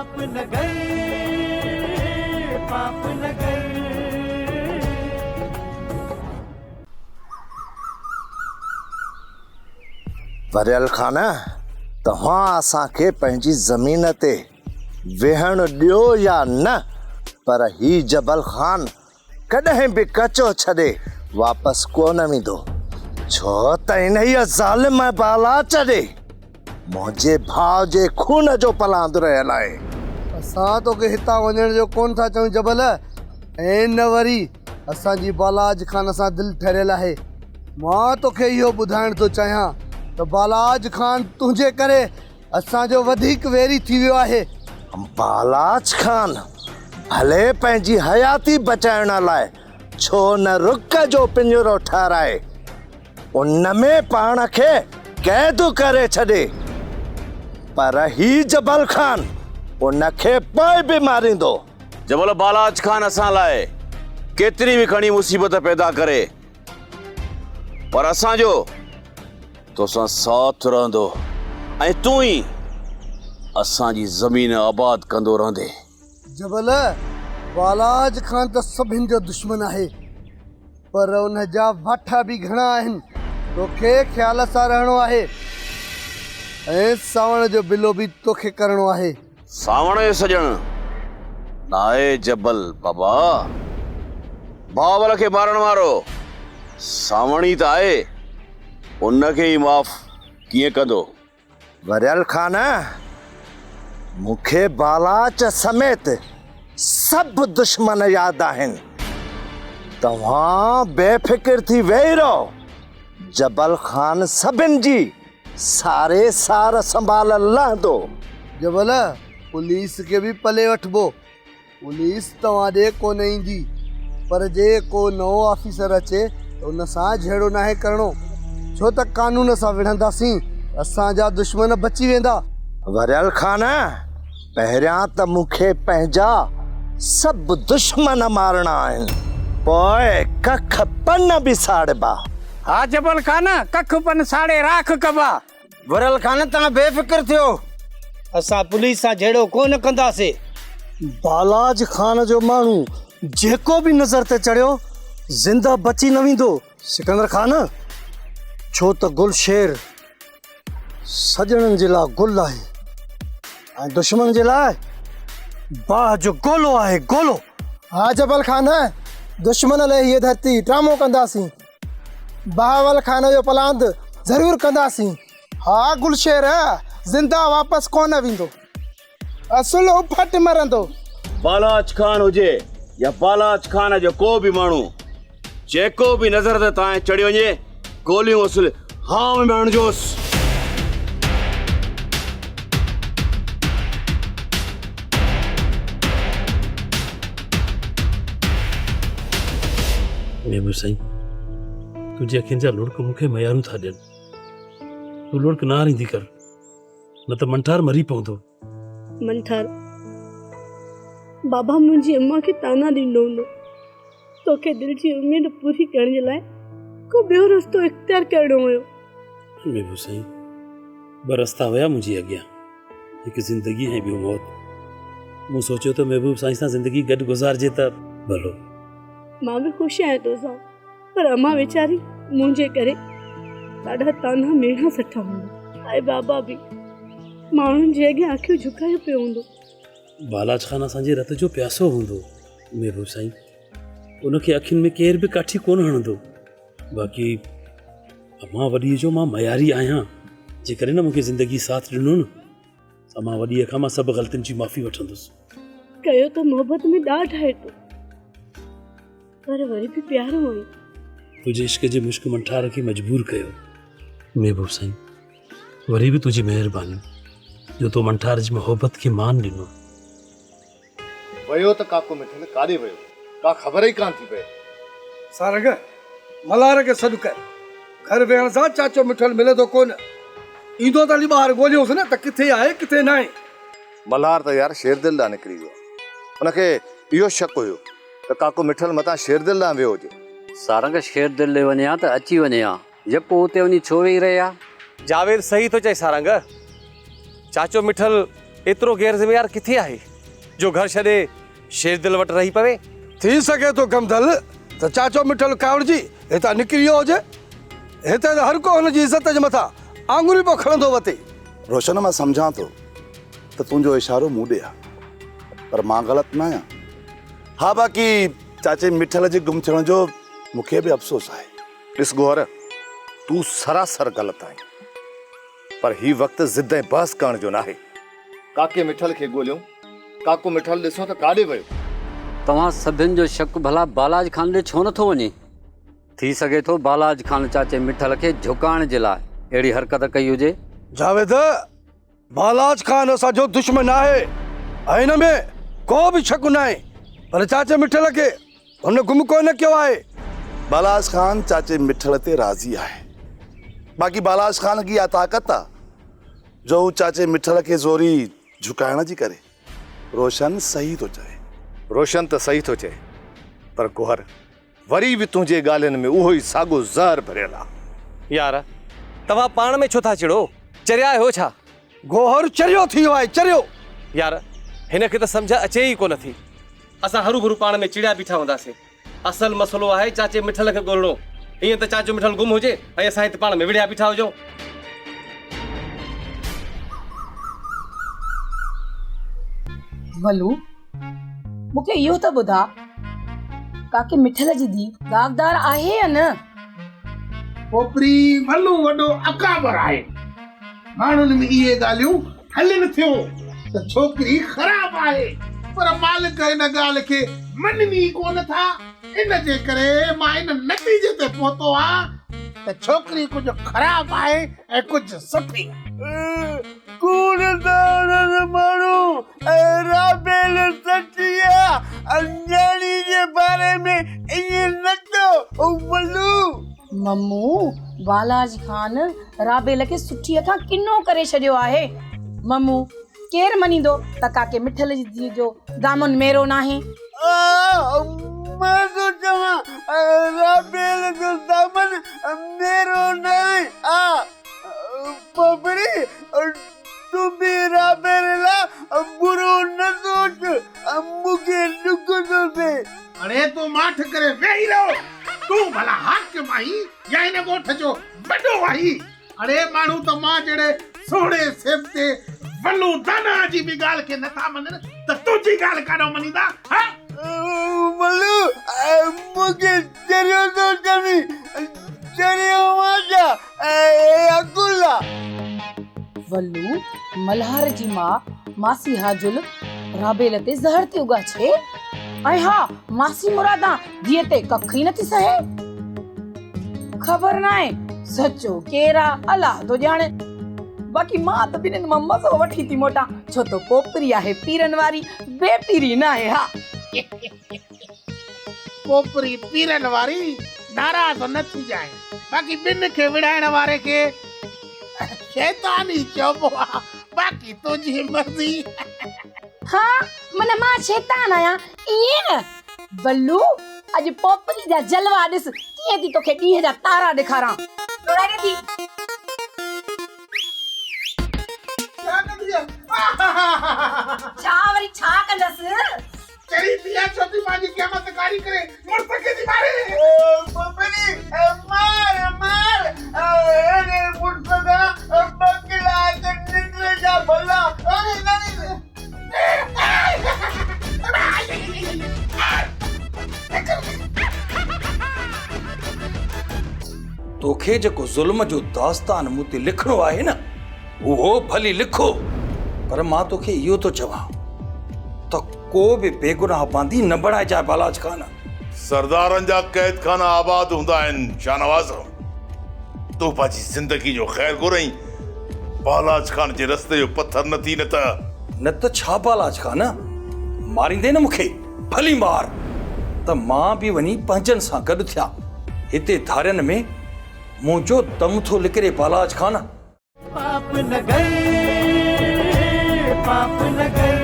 پاپ نگر پاپ نگر. وريل خان، توهان اسان کي پنهنجي زمين تي ويهڻ ڏيو يا نه، پر هي جبل خان ڪڏهن به ڪچو ڇڏي واپس ڪونه ويندو، ڇو ته انهيء ظالم ۽ بالاچ ڏي منهنجي ڀاء جي خون جو پلاند رهيل آهي. اسان توکي هتان وڃڻ جو ڪونه ٿا چئون جبل، ۽ نه وري اسان جي بالاچ خان سان دل ٺهريل آهي. مان توکي اهو ٻڌائڻ ٿو چاهيان ته بالاچ خان تنهنجي ڪري اسان جو وڌيڪ ويري ٿي ويو آهي. بالاچ خان ڀلي پنهنجي حياتي بچائڻ لاء ڇو نه رڪ جو پڃرو ٺهرائي ان ۾ پاڻ کي قيد ڪري ڇڏي، پر هي جبل خان ان کي پوء به ماريندو. جبل بالاچ خان اسان لاء ڪيتري به کڻي مصيبت پيدا ڪري، پر اسان جو توسان ساٿ رهندو ۽ تون ئي اسان جي زمين آباد ڪندو رهندين. جبل، بالاچ خان ته سڀن جو دشمن آهي، پر ان جا واٺا به گهڻا آهن. توکي خيال سان رهڻو آهي ۽ سانوڻ جو بلو به توکي ڪرڻو آهي. سانوڻ جو سڄڻ ناهي جبل بابا، بهاول کي مارڻ وارو سانوڻ ئي ته آهي، ان کي ئي معاف ڪيئن ڪندو؟ وريل خان، مون کي بالاچ سميت سڀ دشمن ياد آهن. توهان بي فڪر ٿي ويهي رهو، جبل خان سڀن جي ساري سار سنڀال لهندو. جبل، پوليس کي به پلي وٺبو. پوليس توهان ڏي ڪونه ايندي، پر جي ڪو نئون آفيسر اچي ته ان سان جهيڙو ناهي ڪرڻو، ڇو ته قانون سان وڙهنداسين ته اسان جا دشمن بچي ويندا. وريل خان، پهريان ته مون کي پنهنجا سڀ دشمن مارڻا آهن، پوء ڪک پن به ساڙبا. ها جبل خان، ڪک پن ساڙي راک ڪبا. ورل خان توهان بي فڪر ٿيو، اسان پوليس سان جهيڙو ڪونه ڪنداسين. بالاج خان جو ماڻهو جيڪو به نظر تي چڙهيو زنده بچي نه ويندو سڪندر خان، ڇو ته گل شير سڄڻن جي لاء گل آهي ۽ دشمن جي لاء باهه جو گولو آهي گولو. ها جبل خان، دشمن لاء هيء ڌرتي ڊرامو ڪنداسين. بهاول خان جو پلاند ضرور ڪنداسين. ها گلشير زنده واپس ڪونه ويندو. اصل اڦٽ مرندو. بالاچ خان هجي يا بالاچ خان جو ڪو به ماڻهو جيڪو به نظر تي تانء چڙهي وڃي گوليون اصل هانء ۾ هڻجوس. محبوب سائين تنهنجي اکين جا لڙڪ مون کي ميارون ٿا ڏين. تون لڙڪ نه هاريندي ڪر نه ته منٺار مري پوندو. منٺار بابا منهنجي امان کي طعنا ڏيندو هوندو. توکي دل جي اميد پوري ڪرڻ جي لاء ڪو ٻيو رستو اختيار ڪرڻو هيو. محبوب سائين ٻه رستا هيا منهنجي اڳيان هڪ زندگي ۽ ٻيو موت. مون سوچيو ته محبوب سائين سان زندگي گڏ گذارجي ته ڀلو. مان به خوش آهيان توسان پر امان ويچاري منهنجي ڪري ڏاڍا طعنا ميڻا سٺا هوندا ۽ بابا به ماڻهن جي اڳيان اکيون جهڪايو پيو هوندو. بالاچ خان اسان جي رت جو پياسو هوندو محبوب سائين ان کي اکين ۾ ڪير به ڪاٺي ڪونه هڻندو باقي امان وڏيء جو مان مياري آهيان جيڪڏهن نه مونکي زندگي ساٿ ڏنو نه امان وڏيء کان مان سڀ غلطين جي معافي وٺندس. ڪيو ته محبت ۾ ڏاڍ آهي تو پر وري به پيارو آهين. تنهنجي عشق جي مشڪ منٺار کي مجبور ڪيو محبوب سائين. وري به تنهنجي مهرباني جو تو منٺار جي محبت کي مان ڏنو. ويو ته ڪاڪو مٺل ڪاڏي ويو، ڪا خبر ئي ڪانه ٿي پئي. سارنگ، ملهار کي سڏ ڪر. گهر ويهڻ سان چاچو مٺل ملندو ڪونه. ايندو ته هلي ٻاهر ڳوليونس نه ته ڪٿي آهي ڪٿي ناهي. ملهار ته يار شيردل ڏانهن نڪري ويو آهي. هن کي اهو شڪ هيو ته ڪاڪو مٺل متان شيردل ڏانهن ويو هجي. سارنگ، شيردل ڏي وڃي ها ته اچي وڃي ها. يڪو اتي وڃي ڇو ويهي رهي آ؟ جاويد صحيح ٿو چئي سارنگ. چاچو مٺل ايترو غير ذميوار ڪٿي آهي جو گهر ڇڏي شيردل وٽ رهي پوي. ٿي سگهي ٿو گمدل ته چاچو مٺل ڪاوڙجي هتان نڪري ويو هجي. هتي ته هر ڪو هن جي عزت جي مٿان آڱريون پيو کڻندو وتي. روشن مان سمجهان ٿو ته تنهنجو اشارو مون ڏي آ پر مان غلط ناهيان. ها باقي چاچي مٺل جي گم ٿيڻ جو مون کي به افسوس آهي. ڏس گوهر تون سراسر غلط آهين پر هي وقت ضد ۽ بحث ڪرڻ جو ناهي. ڪاڪي مٺل کي ڳوليون، ڪاڪو مٺل ڏسو ته ڪاڏي ويو؟ توهان سڀن جو شڪ ڀلا بالاچ خان ڏي ڇو نٿو وڃي؟ ٿي سگهي ٿو بالاچ خان چاچي مٺل کي جهڪائڻ جي لاء اهڙي حرڪت ڪئي هجي. جاويد، بالاچ خان اسان جو دشمن آهي ۽ ان ۾ ڪو به شڪ ناهي پر چاچي مٺل کي هن گم ڪونه ڪيو آهي. بالاچ خان چاچي مٺل تي راضي آهي. باقي بالاچ خان کي اها طاقت آ جو هو چاچي مٺل کي زوري جهڪائڻ جي ڪري. روشن صحيح ٿو چوي. روشن ته صحيح ٿو چئي پر گوهر وري به تنهنجي ڳالهين ۾ اهو ئي ساڳو زهر ڀريل آ. يار توهان پاڻ ۾ ڇو ٿا چڙو؟ چريا آهيو ڇا؟ گوهر چريو ٿي ويو آهي چريو. يار هن کي ته سمجهه اچي ئي ڪونه ٿي. اسان هروڀرو پاڻ ۾ چڙيا بيٺا هونداسين. اصل مسئلو آهي چاچي مٺل کي ڳولڻو. ائين ته چاچو مٺل گم هجي ۽ اسان هت پاڻ ۾ وڙهيا بيٺا هجون. ولو مون کي اهو ته ٻڌاء ڪاڪي مٺل جي ڌيء داغدار آهي يا نه؟ پوپري ولو وڏو اڪابر آهي. ماڻهن ۾ اهي ڳالهيون هلن ٿيون ته ڇوڪري خراب آهي پر مالڪ ان ڳالهه کي مڃن ئي ڪونه ٿا. ان جي ڪري مان ان نتيجي تي پهتو آهيان ته ڇوڪري ڪجهه خراب آهي ۽ ڪجهه سٺي. ڪوڙ ٿا هڻن ماڻهو ۽ رابيل سچي آ نياڻي جي باري ۾ ائين نه چئو ولو. ممو، بالاج خان رابيل کي سٺيء کان ڪنو ڪري ڇڏيو آهي. ممو، ڪير مڃيندو ته ڪاڪي مٺل جي ڌيء جو دامن ميرو ناهي. مان ٿو چوان رابيل جو دامن ميرو ناهي. آ پوپري تون به رابيل لاء برو نه سوچ، مون کي ڏک ٿو ٿئي. اڙي تون ماٺ ڪري ويهي رهو، تون ڀلا حاڪم آهين يا هن ڳوٺ جو وڏو آهين؟ اڙي ماڻهو ته مان جهڙي سهڻي سيبتي ولو داناء جي به ڳالهه کي نٿا مڃن ته تنهنجي ڳالهه ڪاڏانهن مڃيندا، ها؟ ولو مون کي چريو ٿو چوين، چريو مان ڇا اي عقل آ. ولو ملهار جي ماء ماسي حاجل رابيل تي زهر ٿي اڳاڇي ۽ ها ماسي مرادان ڌيء تي ڪک ئي نٿي سهي. خبر ناهي سچو ڪير آ الله ٿو ڄاڻي. باقي مان ته ٻنهين مان مزو وٺي ٿي موٽان ڇو ته پوپري آهي پيرن واري بي پيري ناهي ها. پوپري پيرن واري ناراض نه ٿجانء باقي ٻن کي وڙهائڻ واري کي شيطان ئي چئبو آ باقي تنهنجي مرضي. ها من مان شيطان آهيان ائين نه بلو اڄ پوپري جا جلوا ڏس ڪيئن ٿي توکي ڏينهن جا تارا ڏيکاران. ڊوڙائي ڏي ٿي. ڇا وري ڇا ڪندس. چري ٿي آ ڇو ٿي پنهنجي قيامت ڪاري ڪري مڙس کي ٿي ماري. پوپري مار مار اهڙي مڙس کان ٻه ڪلاڪ ننڊ جا ڀلا. توکي جيڪو ظلم جو داستان مون تي لکڻو آهي نه اهو ڀلي لکو پر مان توکي اهو ٿو چوان ته ڪو به بيگناهه باندي نه بڻائجانء بالاچ خان. سردارن جا قيد خانا آباد هوندا آهن شاهنواز. تون پنهنجي زندگي جو خير گهر ۽ بالاچ خان جي رستي جو پٿر نه ٿي نه ته. نه ته ڇا بالاچ خان؟ ماريندين نه مون کي؟ ڀلي مار ته مان به وڃي پنهنجن سان گڏ ٿيان. هتي ڌارين ۾ منهنجو دم ٿو نڪري بالاچ خان. پاپ نگر پاپ نگر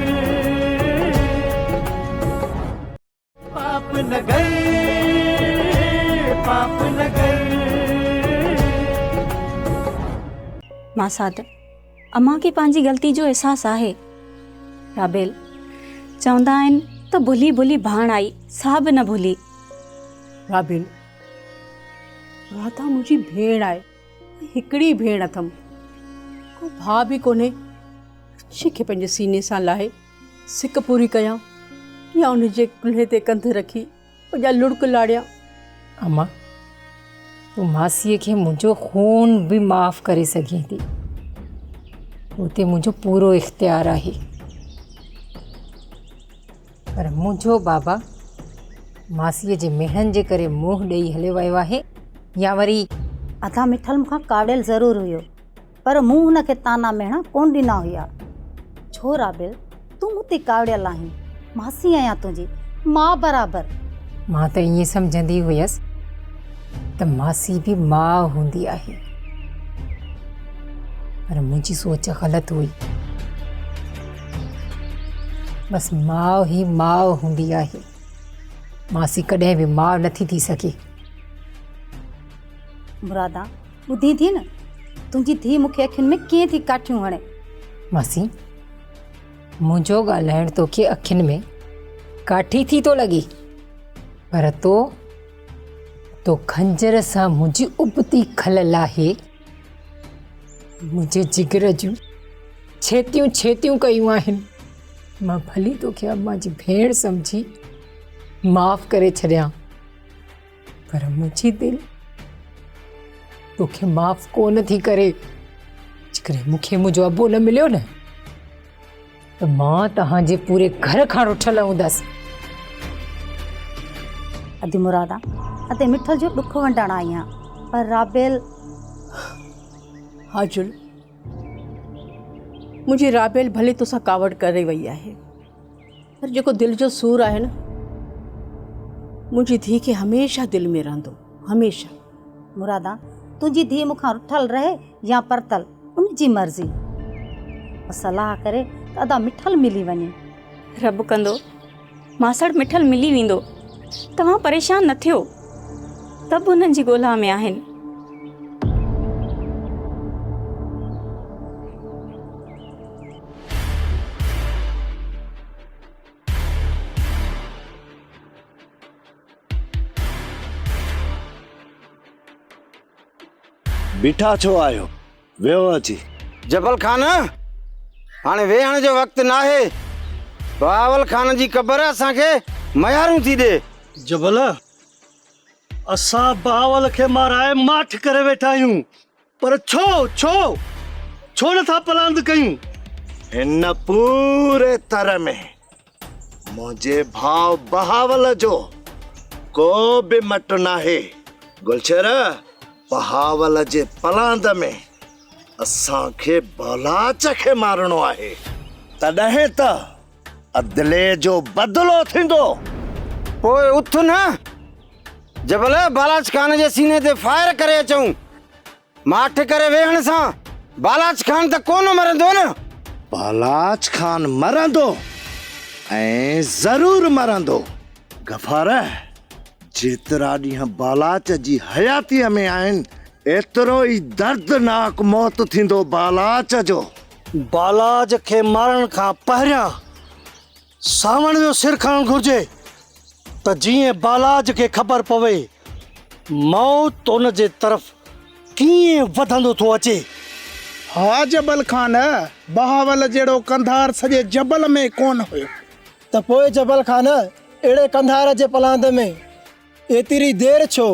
پاپ نگر پاپ نگر. ماسات، امان کي پنهنجي غلطي جو احساس آهي. رابيل، چوندا آهن ته ڀلي ڀلي ڀاڻ آئي، سا به نه ڀلي. رابيل، راڌا منهنجي ڀيڻ آهي ۽ هڪڙي ڀيڻ اٿم. ڪو ڀاء به ڪونهي، جنهن کي پنهنجي سيني سان لاهي سڪ پوري ڪيان يا ان جي ڪلهي تي ڪنڌ رکي پنهنجا لڙڪ لاڙيان. امان، تون ماسيء کي منهنجو خون به معاف ڪري سگهين ٿي. تو تي منهنجو پورو اختيار آهي. پر منهنجو بابا ماسيء جي ميڻن جي ڪري منهن ڏيئي هليو ويو آهي يا وري. ادا مٺل مون کان ڪاوڙيل ضرور هيو پر مون هن کي طعنا ميڻا ڪونه ڏنا هيا. ڇو رابيل تون مون تي ڪاوڙيل آهين؟ ماسي آهيان تنهنجي، ماء برابر. مان ته ائين سمجهندي هيس ته ماسي به ماء هوندي آهي پر منهنجي سوچ غلط هئي. بس ماء ئي ماء هوندي آهي. ماسي ڪڏهن به ماء نٿي ٿي سگهي. مرادا ٻڌين ٿي نه تنهنجي ڌيء مون کي اکين ۾ ڪيئن ٿي ڪاٺيون هڻي. ماسي منهنجو ڳالهائڻ توکي اکين ۾ ڪاٺي ٿي ٿو لڳي پر تو تو خنجر سان منهنجي ابتي کل لاهي منهنجي جگر جون ڇيتيون ڇيتيون ڪيون آهن. مان ڀلي توکي اما جي ڀيڻ سمجهي معاف ڪري ڇڏيان پر منهنجي دل توکي معاف ڪونه ٿي ڪري. جيڪڏهن مون کي منهنجو ابو نه مليو نه ته مان توهان جي پوري گهر کان رٺل هوندس. ادي مرادا، ادي مٺل جو ڏک ونڊڻ آئي آهيان پر رابيل. حاجل، منهنجي رابيل ڀلي توسان ڪاوڙ ڪري وئي آهي پر جيڪو دل جو سور آهي نه منهنجي ڌيء کي هميشه دل ۾ رهندو هميشه. مرادا، تنهنجي ڌيء مون کان رٺل رهي يا پرتل ان جي مرضي. بس صلاح ڪري ته ادا مٺل ملي وڃي. رب ڪندو ماسڙ مٺل ملي ويندو. توهان پريشان نه ٿيو. ته به انهن جي ڳولها ۾ آهن. بيٺا ڇو آهيو؟ ويهو اچي. جبل خان، هاڻي ويهڻ جو وقت ناهي. بهاول خان جي قبر اسان کي ميارون ٿي ڏي. جبل، اسان بهاول کي مارائي ماٺ ڪري ويٺا آهيون. پر ڇو، ڇو، ڇو نه ٿا پلاند ڪيون؟ هن پوري تر ۾ منهنجي ڀاء بهاول جو ڪو به مٽ ناهي. گلشير، بهاول جي پلاند ۾ اسان کي بالاچ کي مارڻو آهي، تڏهن ته ادلي جو بدلو ٿيندو. پوء اٿ نه، جبل بالاچ خان جي سيني تي فائر ڪري اچون. ماٺ ڪري ويهڻ سان بالاچ خان ته ڪونه مرندو نه. بالاچ خان مرندو ۽ ضرور مرندو. غفار، جيترا ڏينهن بالاچ جي حياتيء ۾ آهن، ايترو ئي دردناڪ موت ٿيندو بالاچ جو. بالاچ کي مارڻ کان پهريان سانوڻ جو سر کڻڻ گهرجي ته جيئن بالاچ کي خبر پوي موت ان جي طرف ڪيئن وڌندو ٿو اچي. ها جبل خان، بهاول جهڙو ڪنڌار سڄي جبل ۾ ڪونه هيو. ته پوء جبل خان، اهڙي ڪنڌار جي پلاند ۾ ايتري دير ڇو؟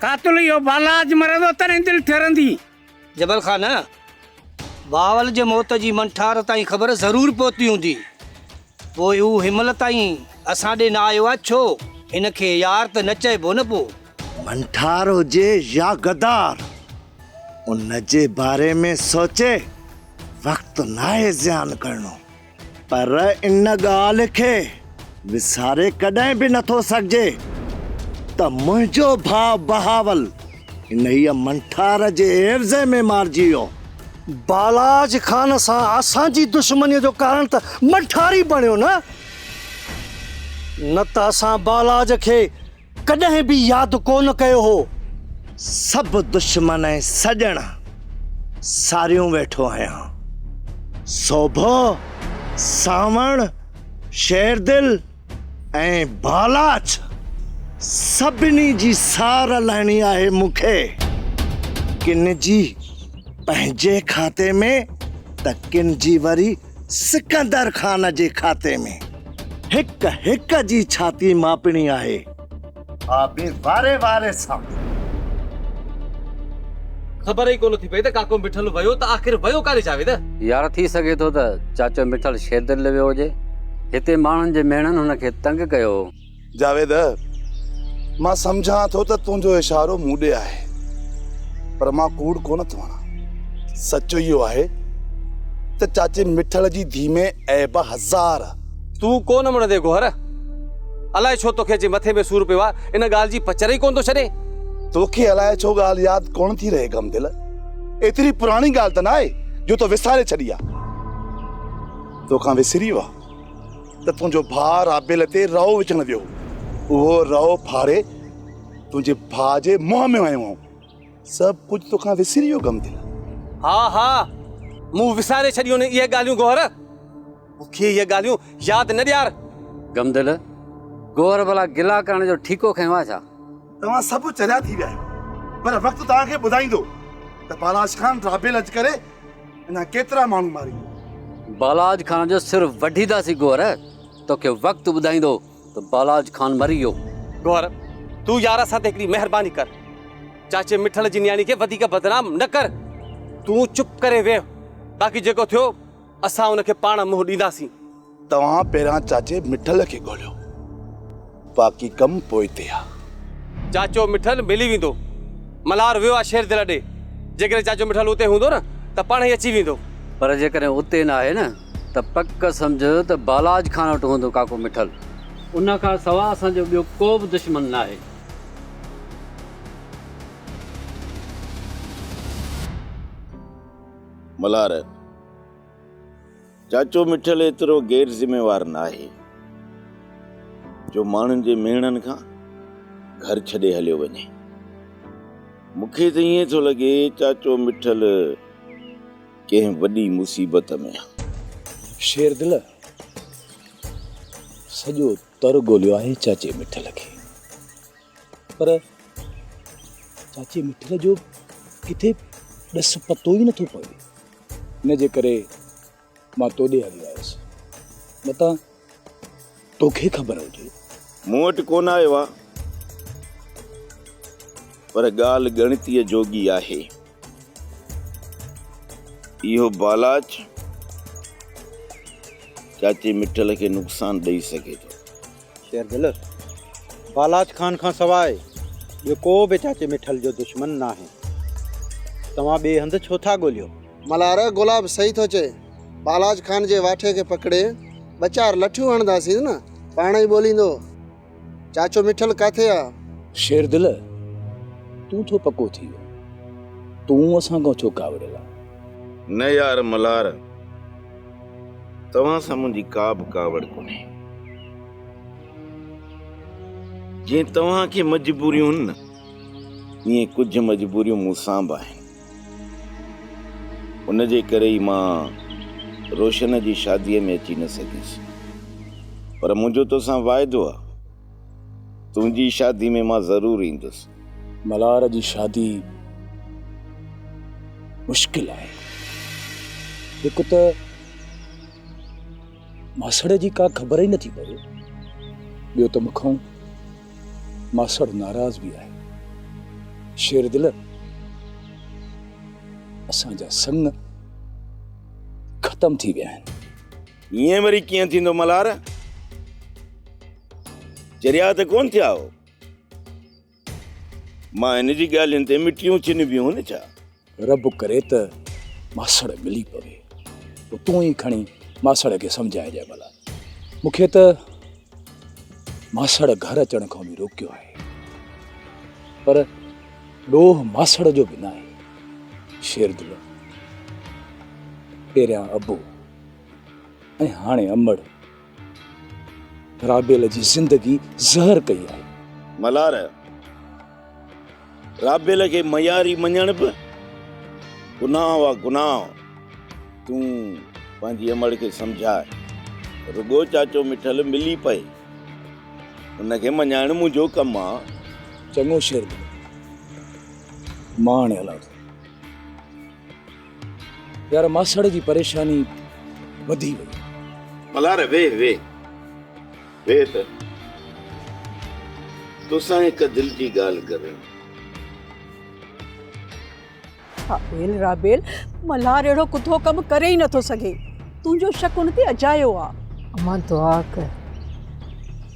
قاتل اهو بالاچ مرندو تڏهن دل ٺرندي. جبل خان، بهاول جي موت جي منٺار تائين خبر ضرور پهتي هوندي. پوء هو هنمهل تائين اسان ڏي نه آيو آهي ڇو؟ هن کي يار ته نه چئبو نه پوء. منٺار هجي يا غدار، ان جي باري ۾ سوچي وقت ناهي زيان ڪرڻو. پر ان ڳالهه کي وساري ڪڏهن به نٿو سگهجي ته منهنجو ڀاء بهاول انهيء منٺار جي عيوضي ۾ مارجي ويو. بالاچ خان سان اسان جي دشمنيء جو ڪارڻ ته منٺار ئي بڻيو نه؟ نه ته اسان بالاچ کي ڪڏهن به ياد ڪونه ڪيو هو. سڀ دشمن ۽ سڄڻ ساريون ويٺو آهيان. سوڀو سانوڻ، شيردل ۽ بالاچ سڀني جي سار لهڻي آهي مون کي. ڪن جي پنهنجي کاتي ۾ ته ڪن جي وري سڪندر خان جي کاتي ۾. هڪ هڪ جي ڇاتي ماپڻي آهي. ها به واري واري سان. خبر ئي ڪونه ٿي پئي ته ڪاڪو مٺل ويو ته آخر ويو ڪاڏي جاويد؟ يار ٿي سگهي ٿو ته چاچو مٺل شيردل ڏي ويو هجي. هتي ماڻهن جي ميڻن هن کي تنگ ڪيو هو. جاويد، مان سمجهان ٿو ته تنهنجو اشارو مون ڏي آهي، پر مان ڪوڙ ڪونه ٿو هڻان. سچ اهو آهي ته چاچي مٺل جي ڌيء ۾ عيب هزار. تون ڪونه مڙندين گوهر. الائي ڇو توکي اچي مٿي ۾ سور پيو آ، ان ڳالهه جي پچر ئي ڪونه ٿو ڇڏين. توکي الائي ڇو ڳالهه ياد ڪونه ٿي رهي غمدل. ايتري پراڻي ڳالهه ته ناهي جو تو وساري ڇڏي آ. توکان وسري ويو آ ته تنهنجو ڀاء رابيل تي رئو وجهڻ ويو هو. اهو رئو ڦاڙي تنهنجي ڀاء جي منهن ۾ هنيو هئائون. سڀ ڪجهه توکان وسري ويو غمدل. ها ها، مون وساري ڇڏيون آهن اهي ڳالهيون گوهر. مون کي اهي ڳالهيون ياد نه ڏيار. غمدل، گوهر ڀلا گلا ڪرڻ جو ٺيڪو کنيو آهي ڇا؟ توهان سڀ چريا ٿي ويا آهيو، پر وقت توهان کي ٻڌائيندو ته بالاچ خان رابيل اچ ڪري اڃا ڪيترا ماڻهو ماريندو. بالاچ خان جو سر وڍينداسين گوهر، توکي وقت ٻڌائيندو ته بالاچ خان مري ويو. گوهر، تون يار اسان تي هڪڙي مهرباني ڪر. چاچي مٺل جي نياڻي کي وڌيڪ بدنام نه ڪر. تون چپ ڪري ويهه، باقي جيڪو ٿيو اسان ان کي پاڻ منهن ڏينداسين. توهان پهريان چاچي مٺل کي ڳوليو، باقي ڪم پوئتي آ. چاچو مٺل ملي ويندو. ملهار ويو آ شيردل ڏي. جيڪڏهن چاچو مٺل اتي هوندو نه ته پاڻهي اچي ويندو. پر جيڪڏهن اتي ناهي نه ته پڪ سمجهه ته بالاچ خان وٽ هوندو ڪاڪو مٺل. ان کان سوا اسان جو ٻيو ڪو به دشمن ناهي. ملهار، چاچو مٺل ايترو غير ذميوار ناهي جو ماڻهن جي ميڻن کان گهر ڇڏي هليو وڃي. مون کي ته ائين ٿو لڳي چاچو مٺل ڪنهن وڏي مصيبت ۾ آ. شيردل، سڄو تر ڳوليو آهي چاچي مٺل کي. پر چاچي مٺل جو ڪٿي ڏس پتو ئي نٿو پوي. ان جي ڪري مان تو ڏي هليو آيس. متان توکي خبر هجي. مون وٽ ڪونه آيو آ، پر ڳالهه ڳڻتيء جوڳي آهي. اهو بالاچ چاچي مٺل کي نقصان ڏئي سگهي ٿو. شيردل، بالاچ خان کان سواء ٻيو ڪو به چاچي مٺل جو دشمن ناهي. توهان ٻئي هنڌ ڇو ٿا ڳوليو؟ ملهار، گلاب صحيح ٿو چئي. بالاچ خان جي واٺي کي پڪڙي ٻه چار لٺيون هڻنداسين نه پاڻ ئي ٻوليندو. چاچو مٺل ڪاٿي آ؟ شيردل، تون ٿو پڪو ٿي وڃ. تون اسان کان ڇو ڪاوڙيل آن؟ نه يار ملهار، توهان سان منهنجي ڪا به ڪاوڙ ڪونهي. جيئن توهان کي مجبوريون هن نه، ائين ڪجهه مجبوريون مون سان به آهن. ان جي ڪري ئي مان روشن جي شاديء ۾ اچي نه سگهيس. پر منهنجو توسان واعدو آ، تنهنجي شادي ۾ مان ضرور ايندس. ملهار جي شادي مشڪل آهي. هڪ ته ماسڙ جي ڪا خبر ئي نٿي پوي، ٻيو ته مون کان ماسڙ ناراض به آهي. شيردل، اسان جا سڱ ختم ٿي ويا آهن. ائين وري ڪيئن ٿيندو ملهار؟ چريا ته ڪونه ٿيا آهيو؟ مان هن جي ڳالهين تي مٽيون ڇنبيون هن ڇا؟ رب ڪري ته ماسڙ ملي پوي. پوء تون ئي کڻي ماسڙ کي سمجهائجانء ڀلا. مون کي ته ماسڙ گهر اچڻ کان به روڪيو آهي. پر ڏوهه ماسڙ جو به ناهي. شيردل، پهريان ابو ۽ هاڻي امڙ. رابيل جي زندگي زهر ڪئي آهي. ملهار، رابيل کي مياري مڃڻ به گناهه آ گناهه. تون پنهنجي امڙ کي سمجهاء. رڳو چاچو مٺل ملي پئي، ان کي مڃائڻ منهنجو ڪم آ. چڱو شير دل، مان هاڻي هلان ٿو. يار ماسڙ جي پريشاني وڌي وئي. ملهار ويهه ويهه ويهه ته توسان هڪ دل جي ڳالهه ڪرڻي. رابيل رابيل ملهار اهڙو ڪڌو ڪم ڪري ئي نٿو سگهي. تنهنجو شڪ ان تي اجايو آ. امان دعا ڪر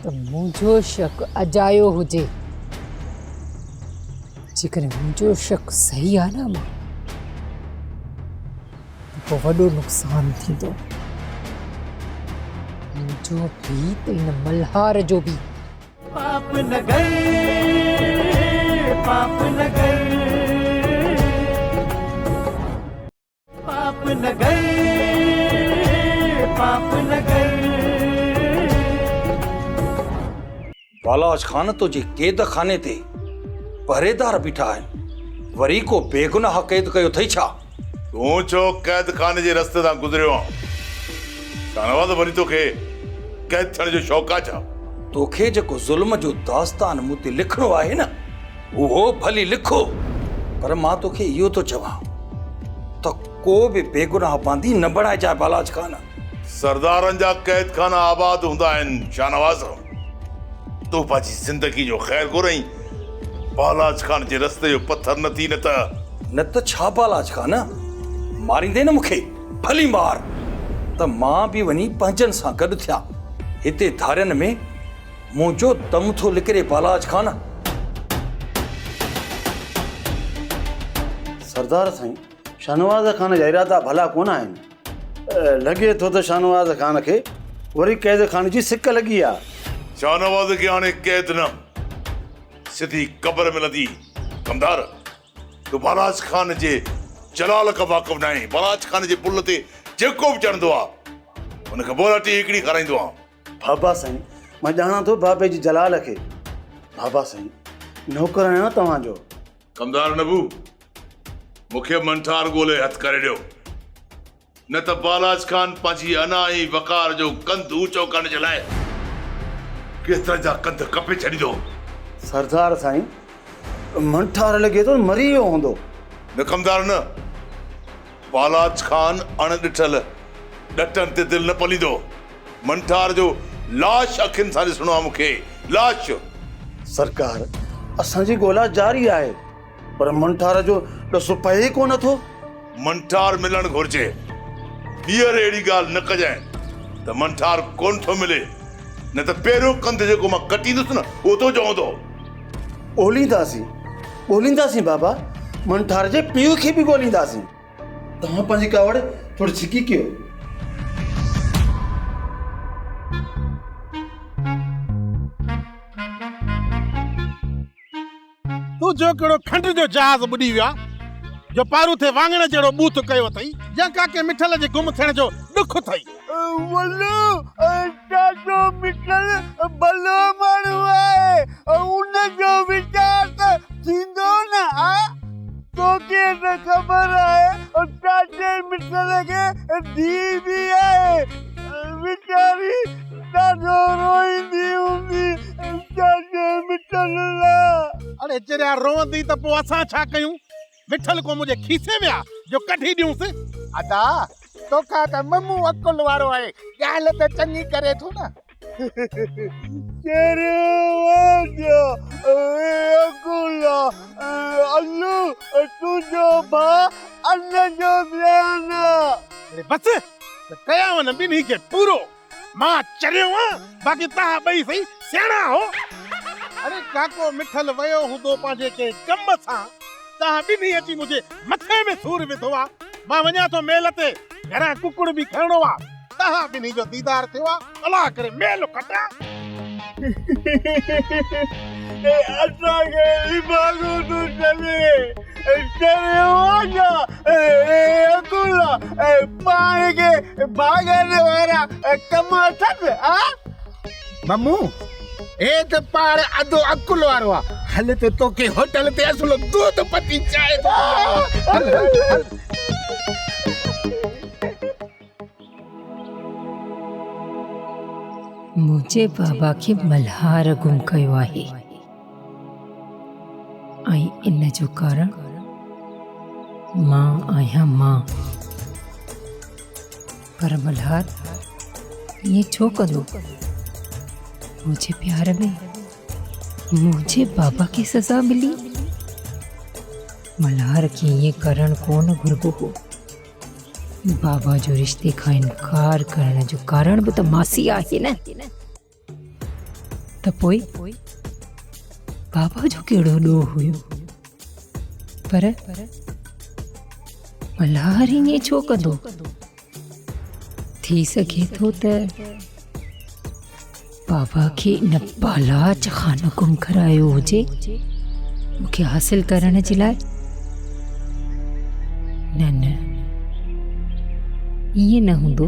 ته منهنجو شڪ اجايو هجي. جيڪڏهن منهنجو شڪ صحيح آ نه امان ته پوء وڏو نقصان ٿيندو. منهنجو به ته ان ملهار جو به. پاپ نگر پاپ نگر پاپ نگر پاپ نگر. بالاچ خان تنهنجي قيد خاني تي پهريدار بيٺا آهن، وري ڪو بيگناهه قيد ڪيو اٿئي ڇا؟ تون ڇو قيد خاني جي رستي تان گذريو آن؟ شاهنواز وري توکي قيد ٿيڻ جو شوق آ ڇا؟ توکي جيڪو ظلم جو داستان مون تي لکڻو آهي نه، اهو ڀلي لک، پر مان توکي اهو ٿو چوان ته ڪو به بيگناهه باندي نه بڻائجانء بالاچ خان. سردارن جا قيد خانا آباد هوندا آهن شاهنواز. تون پنهنجي زندگي جو خير گهر ۽ بالاچ خان جي رستي جو پٿر نه ٿي نه ته. نه ته ڇا بالاچ خان، ماريندين نه مون کي؟ ڀلي مار ته مان به وڃي پنهنجن سان گڏ ٿيان. هتي ڌارين ۾ منهنجو دم ٿو نڪري بالاچ خان. سردار سائين، شاهنواز خان جا ارادا ڀلا ڪونه آهن. لڳي ٿو ته شاهنواز خان کي وري قيد خاني جي سڪ لڳي آ. شاهنواز کي هاڻي قيد نه، سڌي قبر ملندي. ڪمدار، تون بالاچ خان جي جلال کان واقف ناهين. بالاچ خان جي پل تي جيڪو به چڙهندو آ، ان کي بولاٽي هڪڙي کارائيندو آ. بابا سائين، مان ڄاڻان ٿو بابي جي جلال کي. بابا سائين، نوڪر آهيان توهان جو. ڪمدار نبو، مون کي منٺار ڳولي هٿ ڪري ڏيو، نه ته بالاچ خان پنهنجي انا ۽ وقار جو ڪنڌ اوچو ڪرڻ جي لاء ڪيترن جا ڪنڌ ڪپي ڇڏيندو. سردار سائين، منٺار لڳي ٿو مري ويو هوندو. نه ڪمدار نه، بالاچ خان اڻ ڏٺل ڏٽن تي دل نه پليندو. منٺار جو لاش اکين سان ڏسڻو آ مون کي، لاش! سرڪار، اسان جي ڳولا جاري آهي، پر منٺار جو ڏس پئي ئي ڪونه ٿو. منٺار ملڻ گهرجي. ٻيهر اهڙي ڳالهه نه ڪجانء ته منٺار ڪونه ٿو ملي، نه ته پهريون ڪنڌ جيڪو مان ڪٽيندس نه، اهو تنهنجو هوندو. ڳولينداسين، ڳولينداسين بابا، منٺار جي پيء کي به ڳولينداسين. توهان پنهنجي ڪاوڙ ٿوري جهڪي ڪيو. تون جو ڪهڙو کنڊ جو جهاز ٻڏي ويو آ جو پاروٿي واڱڻ جهڙو ٻوٿ ڪيو اٿئي يا ڪاڪي مٺل جي گم ٿيڻ جو ڏک اٿئي. ولو، چاچو مٺل ڀلو ماڻهو آهي، ان جو ويچار ته ٿيندو نه آ. توکي ته خبر آهي چاچي مٺل کي ڌيء به آهي، ويچاري ڏاڍو روئيندي هوندي چاچي مٺل لاء. اڙي چريا روئندي ته پوء اسان ڇا ڪيون؟ مٺل ڪو منهنجي کيسي ۾ آ جو ڪڍي ڏيونس. ادا توکان ته ممو عقل وارو آهي، ڳالهه ته چڱي ڪري ٿو نه. چريو وانجا اي عقل آ، الو تنهنجو ڀاء ان جو ڌيان آ. اڙي بس ته ڪيانء نه ٻنهي کي پورو. مان چريو آن، باقي توهان ٻئي سهي سياڻا آهو. اڙي ڪاڪو مٺل ويو هوندو پنهنجي ڪنهن ڪم سان، توهان ٻنهي اچي منهنجي مٿي ۾ سور وڌو آ. مان وڃان ٿو ميل تي، گهران ڪڪڙ به کڻڻو آ. توهان ٻنهي جو ديدار ٿيو آ، الله ڪري ميل کٽان. اسان کي اڀاڳو ٿو چوي، چريو آ ڇا؟ اي عقل آ، پاڻ کي ڀاڳن وارا ڪم اٿس ها؟ ممو، هي ته پاڻ اڌو عقل وارو آ، هل ته توکي هوٽل تي اصل دودھ پتي چانهه ٿو پياريان. هل هل هل. منهنجي بابا کي ملهار گم ڪيو آهي ۽ ان جو ڪارڻ مان آهيان مان. پر ملهار ائين ڇو ڪندو؟ منهنجي پيار ۾ منهنجي بابا کي سزا ملي؟ ملهار کي ائين ڪرڻ ڪونه گهربو هو. بابا جو رشتي کان انڪار ڪرڻ جو ڪارڻ به ته ماسي آهي نه ته پوء بابا جو ڪهڙو ڏوهه هيو پر ملهار ائين ڇو ڪندو ٿي سگهي ٿو ته بابا کي ان بالاچ خان گم ڪرايو هجي مون کي حاصل ڪرڻ جي لاء نه نه ائين نه هوندو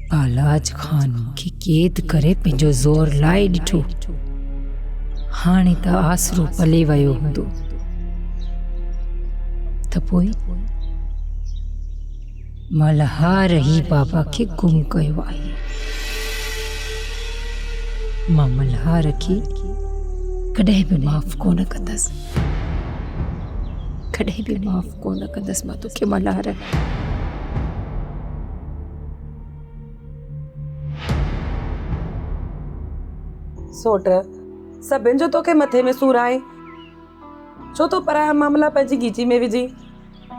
بالاچ خان مون کي قيد ڪري پنهنجو زور لائي ڏٺو هاڻي ته آسرو پلي ويو هوندو ته پوء ملهار ئي بابا کي گم ڪيو آهي. مان ملهار کي ڪڏهن به معاف ڪونه ڪندس. ڪڏهن به معاف ڪونه ڪندس مان توکي ملهار. سوٽ، سڀن جو توکي مٿي ۾ سور آهي. ڇو ٿو پرايا معاملا پنهنجي ڳيچي ۾ وجهين؟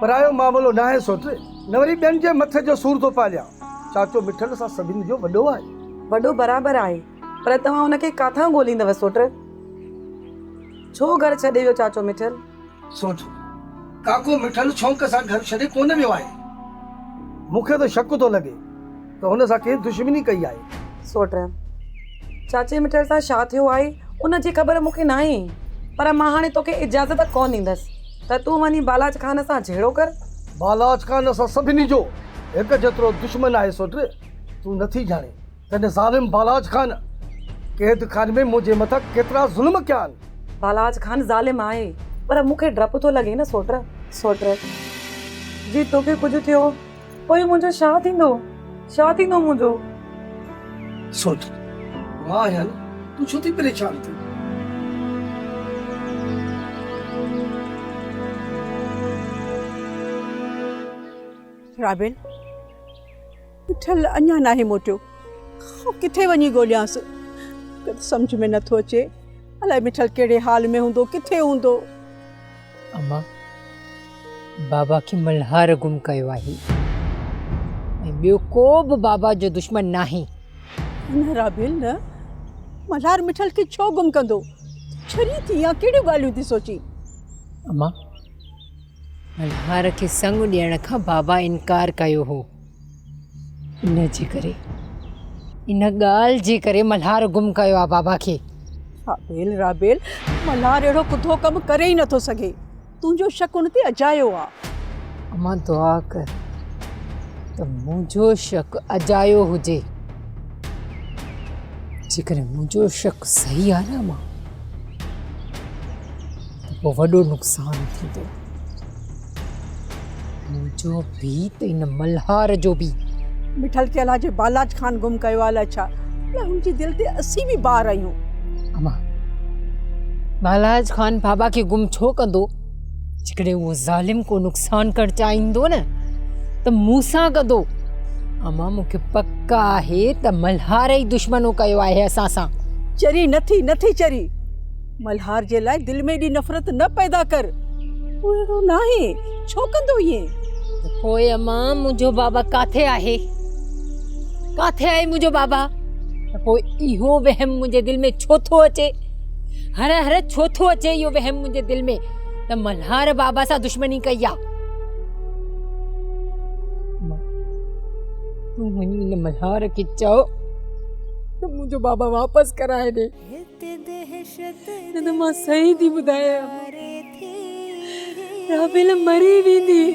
پرايو معاملو ناهي سوٽ، نه وري ٻين جي مٿي جو سور ٿو پاليان. چاچو مٺل سان سڀني جو وڏو آهي. وڏو برابر آهي، پر توهان ان کي ڪاٿان ڳوليندؤ سوٽ؟ ڇو گهر ڇڏي ويو چاچو مٺل؟ سوٽ، ڪاڪو مٺل شونق سان گهر ڇڏي ڪونه ويو آهي. مون کي ته شڪ ٿو لڳي ته هن سان ڪنهن دشمني ڪئي آهي. سوٽ، چاچي مٺل سان ڇا ٿيو آهي، ان جي خبر مون کي ناهي، پر مان هاڻي توکي اجازت ڪونه ڏيندس ته تون وڃي بالاچ خان سان جهيڙو ڪر. بالاچ خان اسان سڀني جو هڪ جيترو دشمن آهي سوٽ، تون نٿي ڄاڻين ته هن ظالم بالاچ خان قيد خاني ۾ منهنجي مٿان ڪيترا ظلم ڪيا آهن. بالاچ خان ظالم آهي، پر مون کي ڊپ ٿو لڳي نه سوٽ. سوٽ، جي توکي ڪجهه ٿيو پوء منهنجو ڇا ٿيندو؟ ڇا ٿيندو منهنجو؟ سوچ، مان آهيان نه، تون ڇو ٿي پريشان ٿين؟ رابيل، مٺل اڃا ناهي موٽيو. آئون ڪٿي وڃي ڳوليانس؟ ڪجهه سمجهه ۾ نٿو اچي. الائي مٺل ڪهڙي حال ۾ هوندو، ڪٿي هوندو؟ اما، بابا کي ملهار گم ڪيو آهي ۽ ٻيو ڪو به بابا جو دشمن ناهي. نه رابيل نه، ملهار مٺل کي ڇو گم ڪندو؟ ڇري ٿي يا ڪهڙيون ڳالهيون ٿي سوچين؟ اما، ملهار کي سڱ ڏيڻ کان بابا انڪار ڪيو هو. ان جي ڪري، ان ڳالهه جي ڪري ملهار گم ڪيو آ بابا کي. رابيل، رابيل، ملهار اهڙو ڪڌو ڪم ڪري ئي نٿو سگهي. تنهنجو شڪ ان تي اجايو آ. امان دعا ڪر ته منهنجو شڪ اجايو هجي. جيڪڏهن منهنجو شڪ صحيح آ نه امان ته پوء وڏو نقصان ٿيندو. منهنجو به ته ان ملهار جو به. مٺل کي الاء جي بالاچ خان گم ڪيو آ الاء ڇا. الاء هن جي دل تي اسين به بار آهيون. امان بالاچ خان بابا کي گم ڇو ڪندو؟ جيڪڏهن اهو ظالم ڪو نقصان ڪرڻ چاهيندو نه ته مون سان ڪندو. امان مون کي پڪ آهي ته ملهار ئي دشمنو ڪيو آهي اسان سان. چري نه ٿي، نه ٿي چري. ملهار جي لاء دل ۾ ايڏي نفرت نه پيدا ڪر. هو اهڙو ناهي، ڇو ڪندو ائين؟ ته پوء امان منهنجو بابا ڪاٿي آهي؟ ڪاٿي آهي منهنجو بابا؟ ته پوء اهو وهم منهنجي دل ۾ ڇو ٿو اچي؟ هر هر ڇو ٿو اچي اهو وهم منهنجي دل ۾ ته ملهار بابا سان دشمني ڪئي آ؟ تون وڃي ان ملهار کي چئو ته منهنجو بابا واپس ڪرائي ڏي. نه ته مان صحيح ٿي ٻڌايان رابيل مري ويندي.